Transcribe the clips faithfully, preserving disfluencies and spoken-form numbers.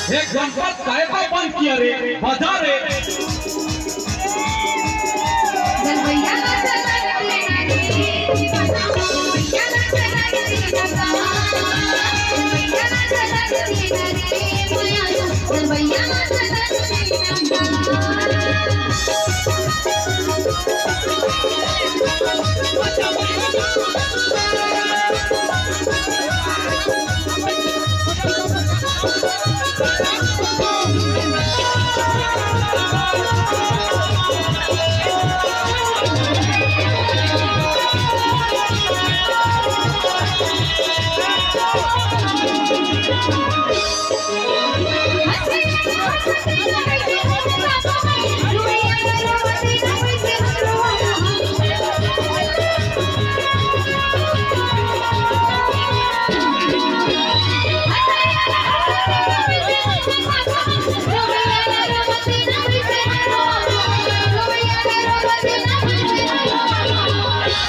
एक घंटा काय का बंद किया रे, बजा रे।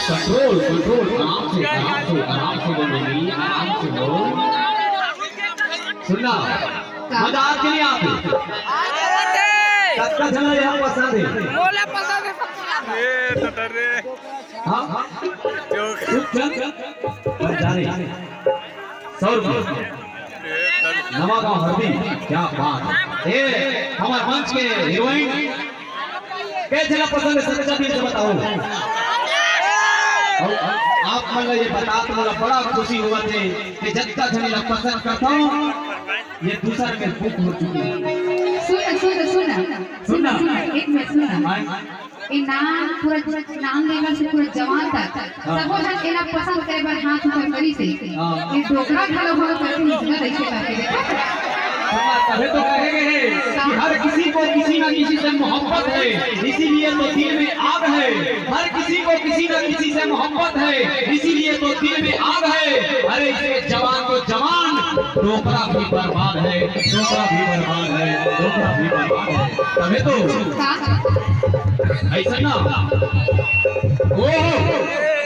कंट्रोल, कंट्रोल, आराम से, आराम से, आराम से बोलो, आराम से बोलो। सुनना, मजा आत कि नहीं आत? कतका झन ला ये पसंद हे? मोला पसंद हे सबसे ज्यादा। हाँ? चुप, चुप। अरे, जा रही। सौ रुपया। नवा गांव हरदी, क्या बात है। ए, हमर मंच के हीरोइन, के झन ला पसंद हे, सच्चा दिल से बताओ। अउ आप मन ला ये बतात मोला बड़ा खुशी होवत हे कि जतका झन ला पसंद करता हूँ, ये दूसर में बुक हो चुकी है। सुन, सुन, सुन। सुन ना। सुन, एक मिनट, सुन ना। हाँ। ए नाम पूरा, नाम लेवल से पूरा जवान तक, हाँ। सबो झन एला पसंद करे बर हाथ ऊपर करिस हे। हाँ। ये डोकरा घलो घलो करके इसका कैसे करके देखा। हाँ, तभी तो कहे गए हैं कि हर किसी को किसी ना किसी से मोहब्बत है, इसीलिए तो दिल में आग है। हर किसी को किसी ना किसी से मोहब्बत है, इसीलिए तो दिल में आग है। अरे, इसके जवान तो जवान, डोकरा भी बर्बाद है, डोकरा भी बर्बाद है, डोकरा भी बर्बाद है। तभी तो का? ऐसा ना। ओहो।